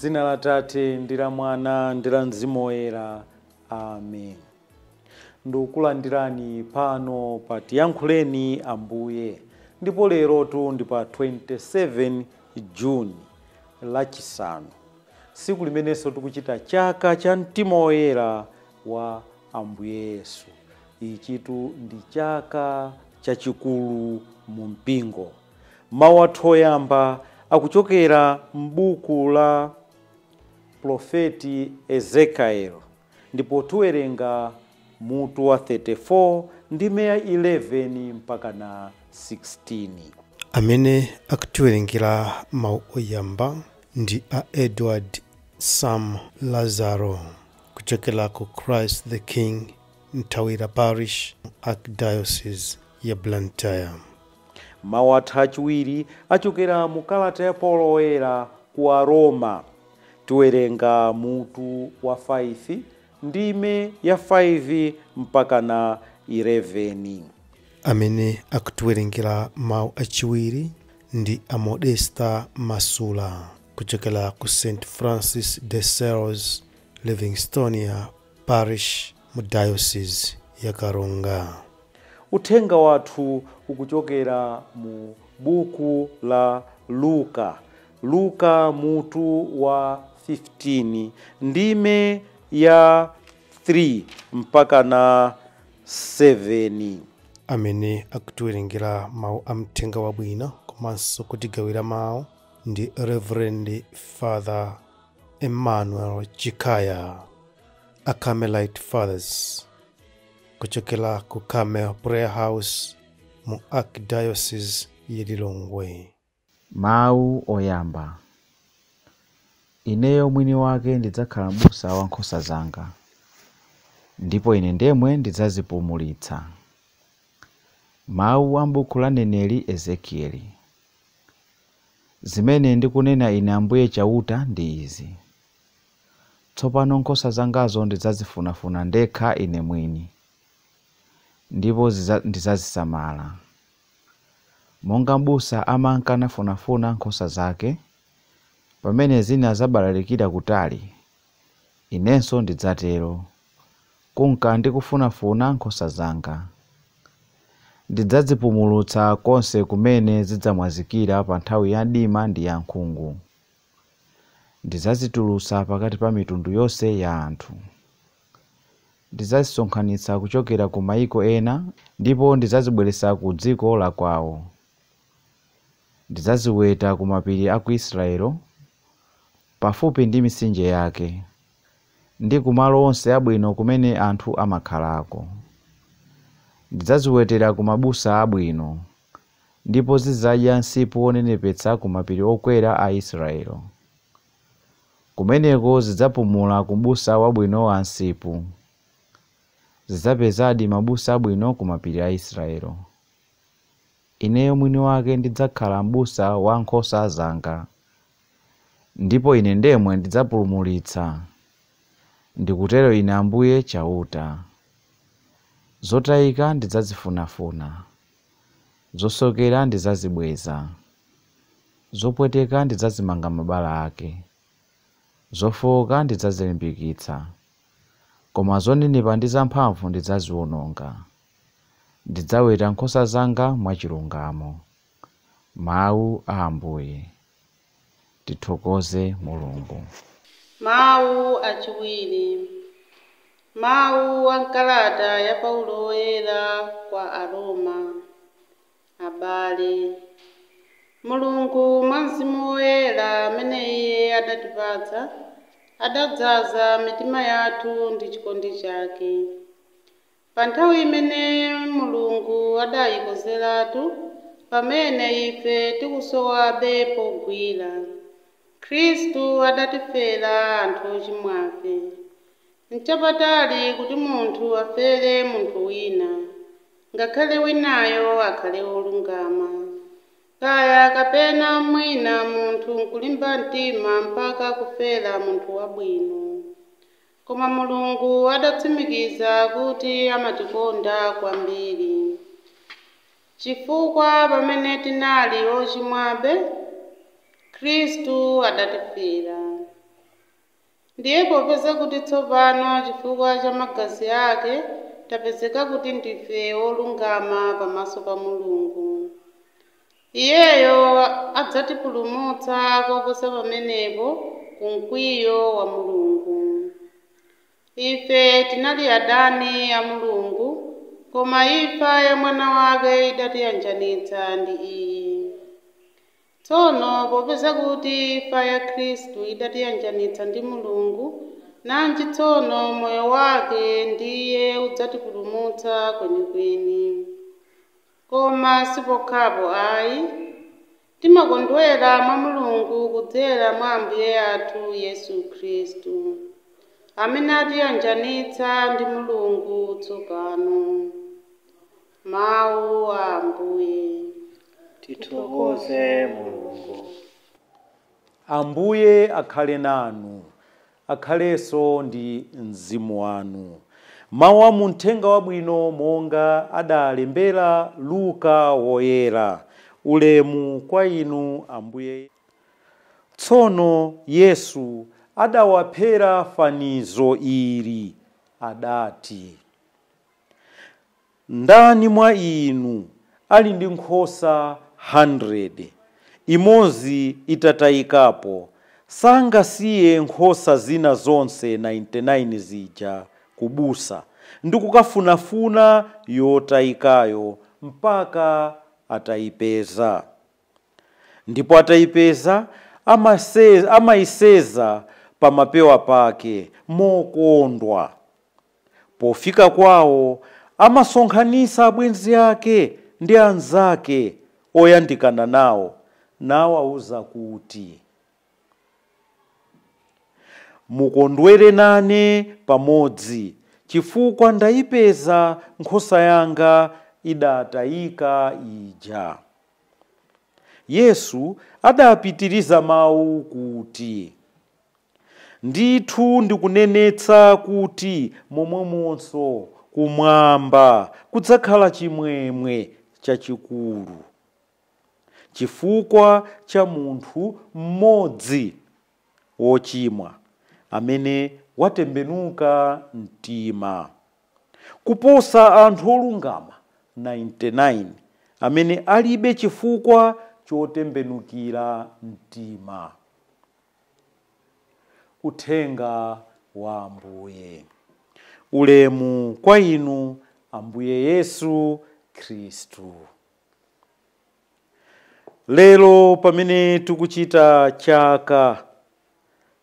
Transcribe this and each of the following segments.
Dzina la Tate ndi la Mwana ndi la Mzimu Woyera. Amen. Ndikukulandirani pano pa Tiyankhuleni Ambuye, ndipo lerotu ndi pa 27 June, Lachisanu, tsiku limenenso tikuchita chaka cha Mtima Woyera wa Ambuye Yesu. Ichitu ndi chaka chachikulu mu mpingo. Mawu athu oyamba akuchokera m'buku la profeti Ezekiel, ndipo tiwerenga mutu wa 34 ndime ya 11 mpaka na 16. Amene akutiwerengera mawu oyamba ndi a Edward Sam Lazaro kuchokera ku Christ the King Mthawira Parish, Archdiocese ya Blantyre. Mawu athu achiwiri achokera mu kalata ya Paulo Woyera ku Aroma. Tiwerenga mutu wa 5 ndime ya 5 mpaka na 11. Amene akutiwerengera mawu achiwiri ndi a Modesta Masula kuchokera ku St Francis de Sales Livingstonia Parish mu Diocese ya Karonga. Uthenga wathu ukuchokera mu buku la Luka, Luka mutu wa 15 ndime ya 3 mpaka na 7. Amene akutiwerengera mawu a mthenga wabwino komanso kutigawira mawu ndi Reverend Father Emmanuel Chikaya, a Carmelite Fathers kuchokera ku Carmel Prayer House mu Archdiocese ya Lilongwe. Mawu oyamba. Ineyo mwini wake ndidzakhala m'busa wa nkhosa zanga, ndipo ine ndemwe ndidzazipumulitsa. Mawu a m'buku la mneneri Ezekieli. Zimene ndikunena ine Ambuye Chauta ndi izi: tsopano nkhosa zangazo ndidzazifunafuna ndekha ine mwini, ndipo ndidzazisamala. Monga m'busa amanka nafunafuna nkhosa zake, pamene zina zabalalikira kutali, inenso ndidzatero, kunka ndikufunafuna nkhosa zanga. Ndidzazipumulutsa konse kumene zidzamwazikira pa nthawi ya mdima ndi ya nkhungu. Ndidzazitulutsa pakati pa mitundu yonse ya anthu. Ndidzazisonkhanitsa kuchokera ku mayiko ena, ndipo ndidzazibweretsa ku dziko la kwawo. Ndidzaziweta ku mapiri a ku Israeli, pafupi ndi mitsinje yake, ndi kumalo onse abwino kumene anthu amakhalako. Ndidzaziwetera ku mabusa abwino, ndipo zidzadya msipu wonenepetsa ku mapiri okwera a Israeli. Kumeneko zidzapumula ku m'busa wabwino wa msipu. Zidzapezadi mabusa abwino ku mapiri a Israeli. Ineyo mwini wake ndidzakhala m'busa wa nkhosa zanga, ndipo ine ndemwe ndidzapulumulitsa. Ndikutero ine Ambuye Chauta. Zotayika ndidzazifunafuna, zosokera ndidzazibweza, zopweteka ndidzazimanga mabala ake, zofowoka ndidzazilimbikitsa, koma zonenepa ndi zamphamvu ndidzaziwononga. Ndidzaweta nkhosa zanga mwachilungamo. Mawu a Ambuye. Tithokoze Mulungu. Mawu achiwiri. Mawu a nkalata ya Paulo Woyera kwa Aroma. Abale, Mulungu mwa Mzimu Woyera amene Iye adatipatsa, adadzaza mitima yathu ndi chikondi chake. Pa nthawi imene Mulungu adayikonzeratu, pamene ife tikusowabe pogwira, Khristu adatifera anthu ochimwafe. Nchapatali kuti munthu afere munthu wina, ngakhale winayo akhale wolungama. Kaya kapena mwina munthu nkulimba mtima mpaka kufera munthu wabwino. Koma Mulungu adatsimikiza kuti amatikonda kwambiri, chifukwa pamene tinali ochimwabe, Khristu adatifera. Ndiye popeza kuti tsopano chifukwa cha magazi ake tapezeka kuti ndife olungama pamaso pa Mulungu. Iyeyo adzatipulumutsa koposa pamenepo ku mkwiyo wa Mulungu. Ife tinali adani a Mulungu, koma imfa ya mwana wake idatiyanjanitsa ndi iye. Tsono popeza kuti imfa ya Khristu idatiyanjanitsa ndi Mulungu, nanji tsono moyo wake ndiye udzatipulumutsa kwenikweni. Koma sipokhapo ayi, timakondwera mwa Mulungu kudzera mwa Ambuye athu Yesu Khristu, amene atiyanjanitsa ndi Mulungu tsopano. Mawu a Ambuye. Tithokoze Mulungu. Ambuye akhale nanu, akhalenso ndi mzimu wanu. Mawu a muthenga wabwino monga adalembera Luka woyera. Ulemu kwa inu Ambuye. Tsono Yesu adawaphera fanizo ili, adati: Ndani mwa inu ali ndi nkhosa 100, imodzi itatayikapo, sangasiye nkhosa zina zonse 99 zija kubusa ndi kukafunafuna yotayikayo mpaka atayipeza? Ndipo atayipeza amayiseza pa mapewa pake mokondwa. Pofika kwawo amasonkhanitsa abwenzi ake ndi anzake oyandikana nawo, nawawuza kuti, mukondwere nane pamodzi, chifukwa ndayipeza nkhosa yanga idatayika ija. Yesu adapitiriza mawu kuti, ndithu ndikunenetsa kuti momwemonso kumwamba kudzakhala chimwemwe chachikulu chifukwa cha munthu mmodzi wochimwa amene watembenuka mtima, kuposa anthu olungama 99 amene alibe chifukwa chotembenukira mtima. Uthenga wa Ambuye. Ulemu kwa inu Ambuye Yesu Khristu. Lero pamene tikuchita chaka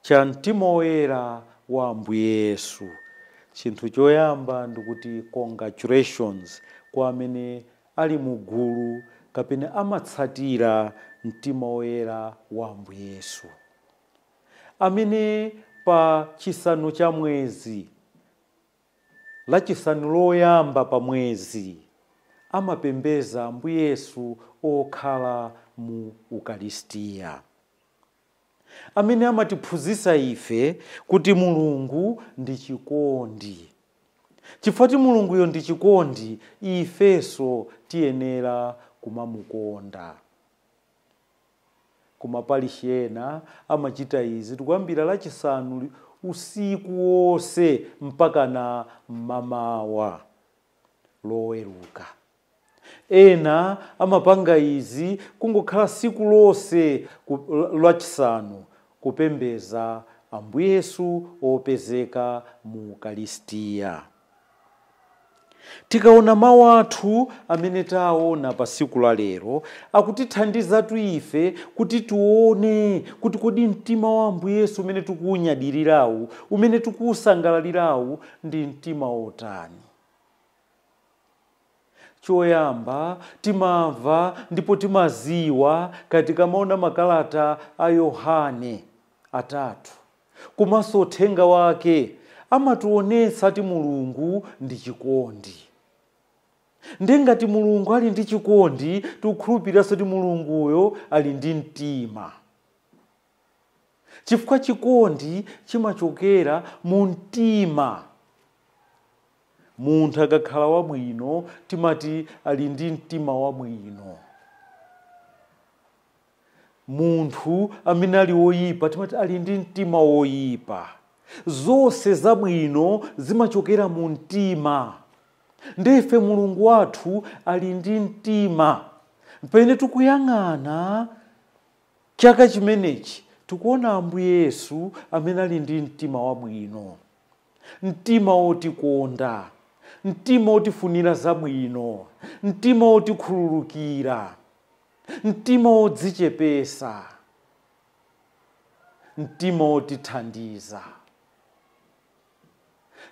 cha mtima woyera wa Ambuye Yesu, chinthu choyamba ndikuti congratulations kwa amene ali mu gulu kapena amatsatira mtima woyera wa Ambuye Yesu, amene pa chisanu cha mwezi, lachisanu loyamba pa mwezi, amapembeza Ambuye Yesu okhala mu Ukaristiya, amene amatiphunzitsa ife kuti Mulungu ndi chikondi. Chifukwa ti Mulunguyo ndi chikondi, ifenso tiyenera kumamukonda. Kumapalishi ena amachita izi tikuyambira lachisanu usiku wonse mpaka na mmamawa loweruka. Ena amapanga izi kungokhala siku lonse lachisanu kupembeza Ambuye Yesu opezeka mu Ukaristiya. Tikaona mawu athu amene taona pa siku la lero akutithandizatu ife kuti tione kuti kodi mtima wa Ambuye Yesu umene tikuwunyadirirawu, umene tikuwusangalalirawu ndi mtima wotani. Choyamba timamva ndipo timaziwa kati kamaona makalata a Yohane atatu komanso uthenga wake amationetsa ti Mulungu ndi chikondi. Ndi ngati Mulungu ali ndi chikondi, tikukhulupiriranso ti Mulunguyo ali ndi mtima, chifukwa chikondi chimachokera mu mtima. Munthu akakhala wabwino timati ali ndi mtima wabwino. Munthu amene ali woyipa timati ali ndi mtima woyipa. Zonse zabwino zimachokera mu mtima. Ndife Mulungu wathu ali ndi mtima. Pamene tikuyang'ana chaka chimenechi, tikuona Ambuye Yesu amene ali ndi mtima wabwino, mtima wotikonda, mtima wotifunira zabwino, mtima wotikhululukira, mtima wodzichepesa, mtima wotithandiza.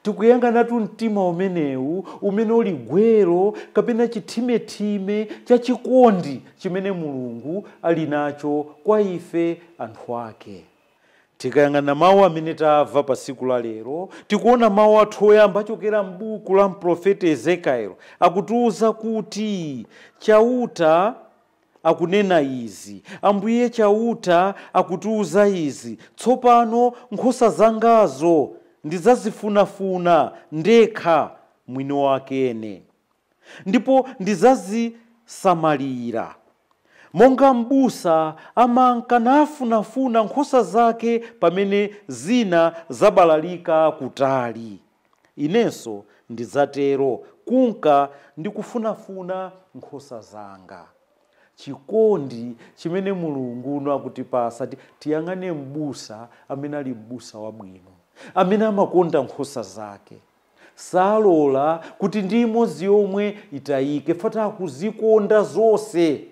Tikuyang'anatu mtima umenewu umene uli gwero kapena chithimethime cha chikondi chimene Mulungu ali nacho kwa ife anthu ake. Tikayang'ana mawu amene tamva pa tsiku la lero, tikuona mawu athu oyamba achokera m'buku la mprofeti Ezekiel, akutiwuza kuti Chauta akunena izi, Ambuye Chauta akutiwuza izi: tsopano nkhosa zangazo ndidzazifunafuna ndekha mwini wakene, ndipo ndidzazisamalira. Monga m'busa amanka nafunafuna nkhosa zake pamene zina zabalalika kutali, inenso ndidzatero kunka ndikufunafuna nkhosa zanga. Chikondi chimene Mulungu uno akutipasa, tiyang'ane m'busa amene ali m'busa wabwino, amene amakonda nkhosa zake, salola kuti ndi imodzi yomwe itayike, fata akuzikonda zonse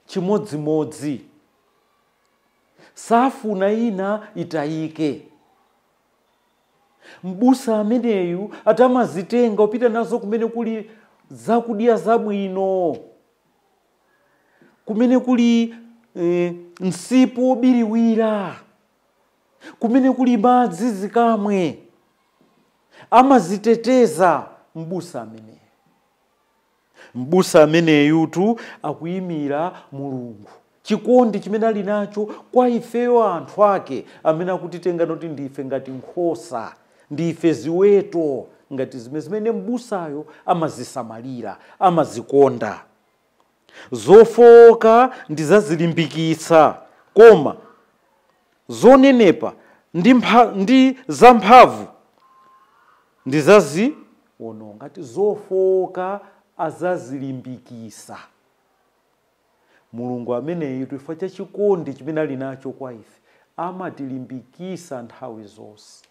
chimodzimodzi, safuna ina itayike. M'busa ameneyu atamazitenga upita nazo kumene kuli zakudya zabwino, kumene kuli msipu wobiriwira, kumene kuli madzi zikamwe, amaziteteza m'busa ameneyu. M'busa ameneyutu akuyimira Mulungu, chikondi chimene ali nacho kwa ifeyo anthu ake, amene akutitenga noti ndife ngati nkhosa, ndife ziweto ngati zimene m'busayo amazisamalira, amazikonda. Zofowoka ndizazilimbikitsa, koma zonenepa ndi zamphamvu ndizaziwononga. Ati zofowoka azazilimbikitsa. Mulungu ameneyu chifukwa cha chikondi chimene ali nacho kwa ife amatilimbikitsa nthawi zonse.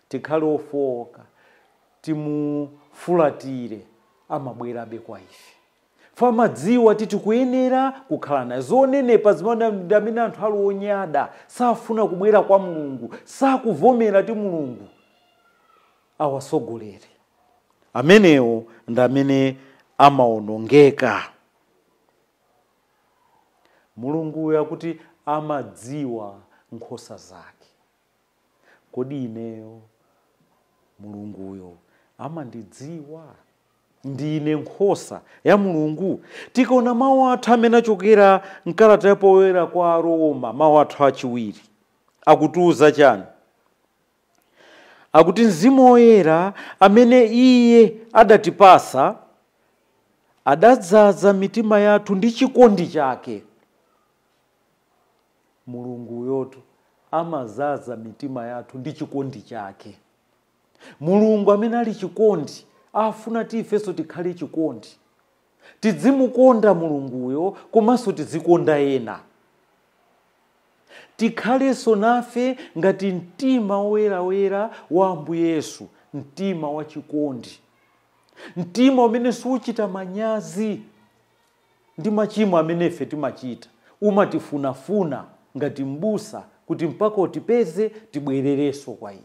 Tikhale ofowoka, timufulatire, amabwerabe kwa ife. Famadziwa titi tikuyenera kukhala naye. Zonenepa zimene ndi amene anthu ali onyada, safuna kubwera kwa Mulungu, sakuvomera ti Mulungu awasogolere. Amenewo ndi amene amawonongeka. Mulunguyo akuti amadziwa nkhosa zake. Kodi ineyo Mulunguyo amandidziwa? Ndine nkhosa ya Mulungu. Tikaona mawu athu amene achokera mkalata yapoyera kwa Aroma, mawu athu achiwiri akutiwuza chani? Akuti Mzimu Woyera amene iye adatipasa adadzaza mitima yathu ndi chikondi chake. Mulunguyotu amazaza mitima yathu ndi chikondi chake. Mulungu amene ali chikondi afuna ti ifenso tikhale chikondi, tidzimukonda Mulunguyo komanso tidzikonda ena, tikhalenso nafe ngati mtima woyerawera wa Ambuye Yesu, mtima wa chikondi, mtima umene suchita manyazi ndi machimo amene ife timachita, umatifunafuna ngati m'busa kuti mpaka utipeze tibwererenso kwa iye.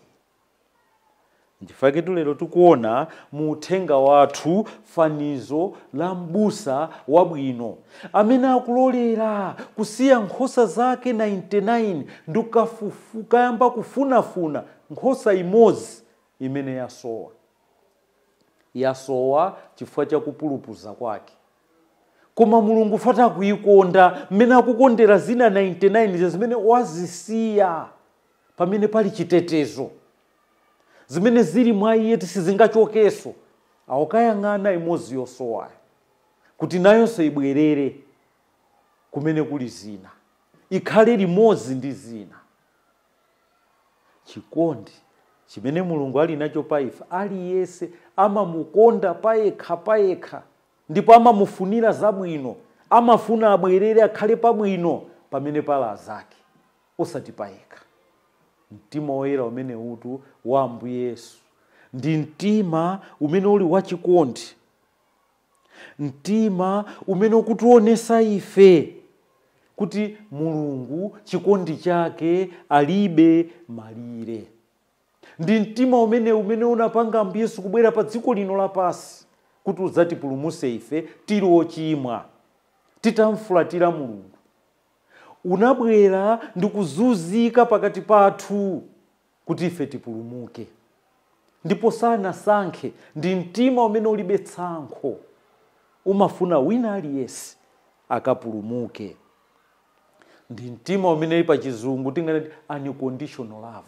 Nchifukwa lero tikuona mu uthenga wathu fanizo la m'busa wabwino amene akulolera kusiya nkhosa zake 99 ndi kukayamba kufunafuna nkhosa imodzi imene yasowa. Yasowa chifukwa cha kupulupudza kwake, koma Mulungu fata akuyikonda mmene akukondera zina 99 zimene wazisiya pamene pali chitetezo, zimene zili mwa iye tisingachokenso, akayang'ana imodzi yosowayo kuti nayonso ibwerere kumene kuli zina, ikhale limodzi ndi zina. Chikondi chimene Mulungu ali nacho pa ife, aliyense amamukonda payekha payekha, ndipo amamufunira zabwino, amafuna abwerere akhale pabwino pamene pala azake, osati payekha. Mtima woyera umene utu wa Ambuye Yesu ndi mtima umene uli wachikondi, mtima umene ukutionesa ife kuti Mulungu chikondi chake alibe malire. Ndi mtima umene unapanga Ambuye Yesu kubwera pa dziko lino lapansi kuti udzatipulumutse ife tili ochimwa, titamfulatira Mulungu. Unabwera ndi kuzunzika pakati pathu kuti ife tipulumuke, ndipo sanasankhe. Ndi mtima umene ulibe tsankho, umafuna wina aliyense akapulumuke. Ndi mtima umene pa chizungu tinganati unconditional love.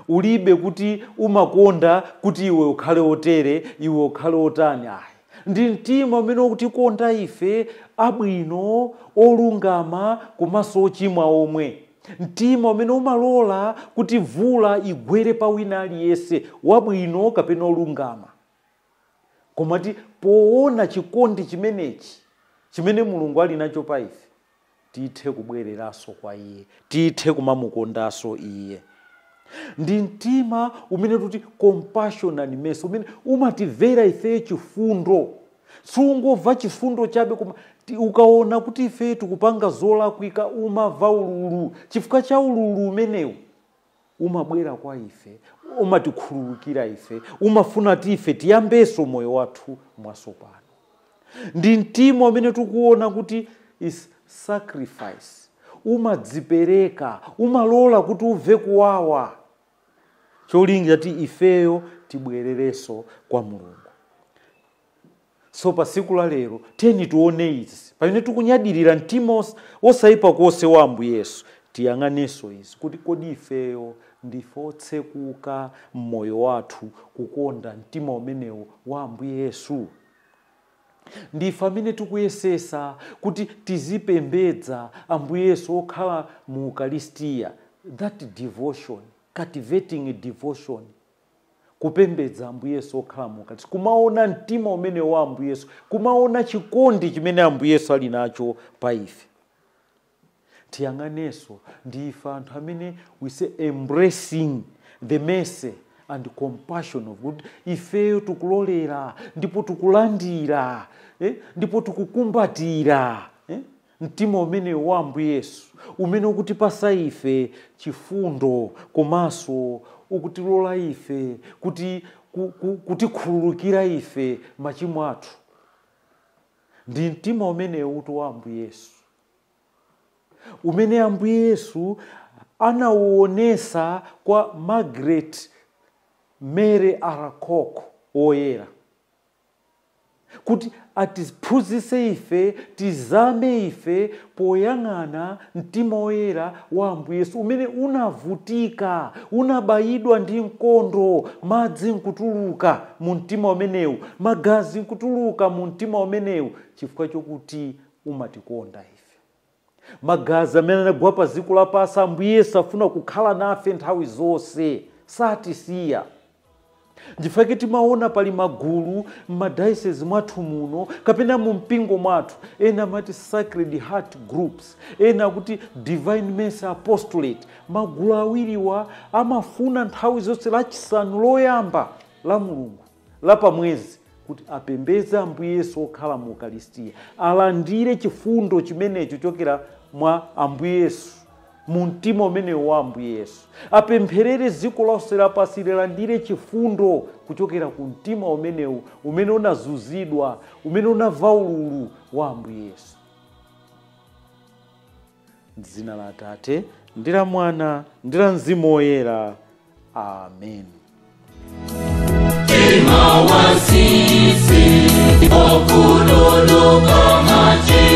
Ulibe kuti umakonda kuti iwe ukhale otere, iwe ukhale otani, ayi. Ndi mtima umene ukutikonda ife abwino, olungama komanso ochimwa omwe. Mtima umene umalola kuti mvula igwere pa wina aliyense, wabwino kapena olungama. Komati poona chikondi chimenechi chimene Mulungu ali nacho pa ife, tithe kubwereranso kwa iye, tithe kumamukondanso iye. Ndi mtima umene tuti compassion and mercy, umene umatimvera ife chifundo. Sungomva chifundo chabe, koma ukaona kuti ife tikupanga zolakwika umamva ululu. Chifukwa cha ululu umenewu umabwera kwa ife, umatikhululukira ife, umafuna ti ife tiyambenso moyo wathu mwatsopano. Ndi mtima umene tikuona kuti is sacrifice, umadzipereka, umalola kuti umve kuwawa, cholinga ti ifeyo tibwererenso kwa Mulungu. So pa tsiku la lero tiyeni tione izi pamene tikunyadirira mtima osaipa konse wa Ambuye Yesu. Tiyang'anenso izi kuti kodi ifeyo ndife otsekuka mmoyo wathu kukonda mtima umenewu wa Ambuye Yesu? Ndife amene tikuyesesa kuti tizipembedza Ambuye Yesu okhala mu Ukaristiya, that devotion, cultivating devotion, kupembedza Ambuye Yesu okhala mu Ukaristiya, kumaona mtima umene wa Ambuye Yesu, kumaona chikondi chimene Ambuye Yesu ali nacho pa ife. Tiyang'anenso ndife anthu amene we say embracing the mercy and compassion of God. Ifeyo tikulolera ndipo tikulandira, ndipo tikukumbatira mtima umene wa Ambuye Yesu, umene ukutipasa ife chifundo komanso ukutilola ife kuti kutikhululukira ife machimo athu. Ndi mtima umene uti wa Ambuye Yesu, umene Ambuye Yesu anawuonesa kwa Margaret Mary Alacoque woyera, kuti atiphunzitse ife tizame ife poyang'ana mtima woyera wa Ambuye Yesu umene unavutika, unabayidwa ndi mkondo, madzi nkutuluka mu mtima umenewu, magazi nkutuluka mu mtima umenewu, chifukwa chokuti umatikonda ife. Magazi amene anagwa pa dziko lapansi, Ambuye Yesu afuna kukhala nafe nthawi zonse, satisiya. Ndifake timaona pali magulu m'madayosisi mwathu muno kapena mu mpingo mwathu, ena amati Sacred Heart groups, ena akuti Divine Mercy Apostolate. Magulu awiriwa amafuna nthawi zonse lachisanu loyamba la Mulungu la pamwezi kuti apembedze Ambuye Yesu okhala mu Ukaristiya, alandire chifundo chimenecho chochokera mwa Ambuye Yesu, mu mtima umenewo wa Ambuye Yesu, apempherere dziko lonse lapansi lilandire chifundo kuchokera ku mtima umenewu umene unazunzidwa, umene unamva ululu wa Ambuye Yesu. Dzina la Atate ndi la Mwana ndi la Mzimu Woyera. Amen. Mtima wa sisi okhululuka machimo.